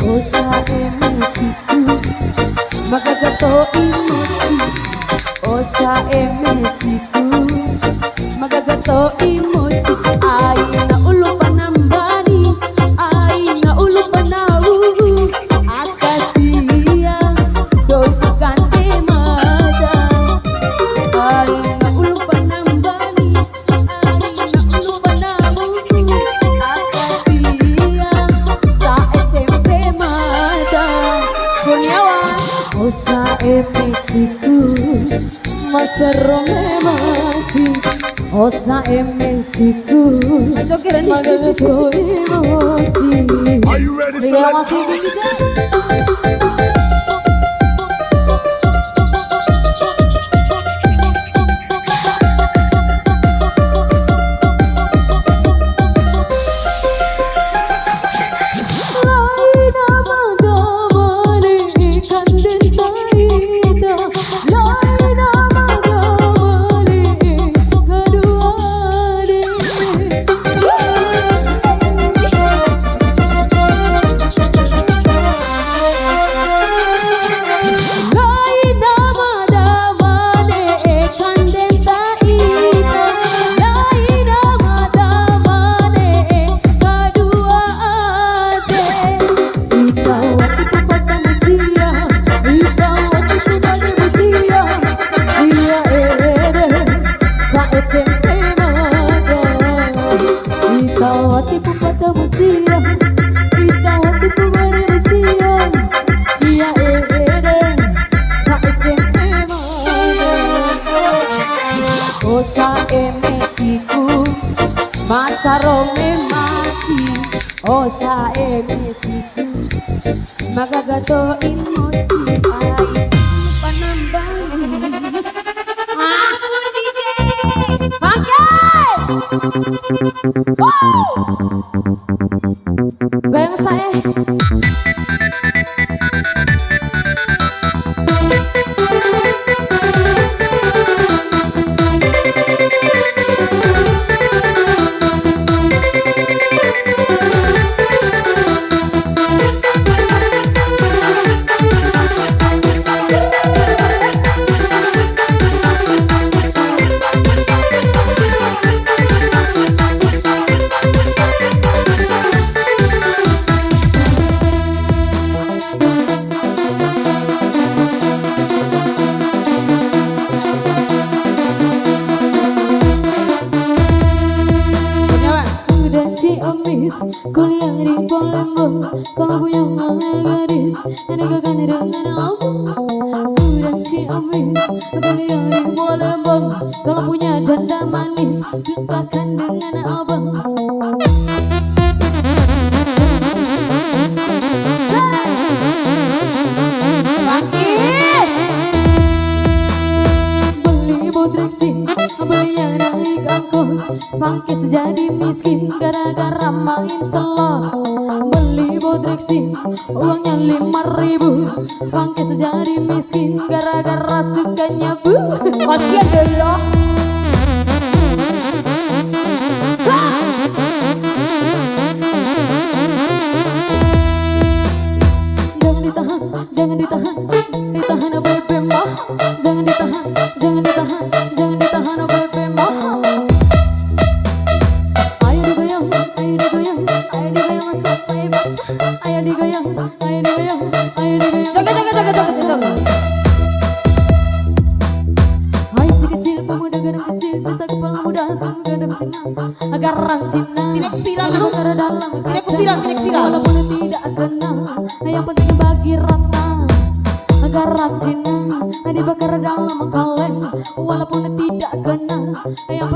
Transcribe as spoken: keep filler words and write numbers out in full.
Osa eme ciku, magaga to'i moti. Osa eme ciku, magaga to'i moti. Aina ulu panambani, aina ulu panau. Aka sia, dou kante mada. Aina ulu panambani, aina ulu panau. Aka sia, sa S M P mada. Kurniawan. Osa eme ciku, masaro me maci. Osa eme ciku, joget ni. Magaga to'i moti. Are you ready, Select? Masih dingin, Cak. Ita watipu pata musia, ita watipu bade musia, sia ede, sa S M P mada. Ita watipu pata musia, ita watipu bade musia, sia ede, sa S M P mada. Osa eme ciku, masaro me maci. Osa eme ciku, magaga to'i moti. Ai panambani. Ampun, D J. Bangke. Wow. Goyang sa'e. Udah Ciamis, kuliah di Palembang. Kalau punya mama gadis, nikahkan dengan aku. Udah Ciamis, kuliah di Palembang. Kalau punya janda manis, nikahkan dengan abang. Bangkit. Beli bodrek sih, beli yang naik angkot. Bangkit jadi miskin gara-gara main slot. Beli bodrek sih, uangnya lima ribu. Bangkit jadi miskin gara-gara sukanya bu. Kasian deh lo. Sa. Jangan ditahan, jangan ditahan, ditahan bebe mah. Jangan ditahan, jangan ditahan, jangan ditahan bebe mah. Ayo digoyang, ayo digoyang, ayo digoyang sampai basah. Ayo digoyang, ayo digoyang, ayo digoyang. Joget, joget, joget, joget, joget. Hai si kecil pemuda gadang kecil, serta kepala muda gadang Cina. Agar Cina. Tidak viral, lu. Tidak viral, tidak viral. Walaupun tidak kenal, yang penting bagi rata. Karantina dibakar dalam kaleng, walaupun tidak kena, yang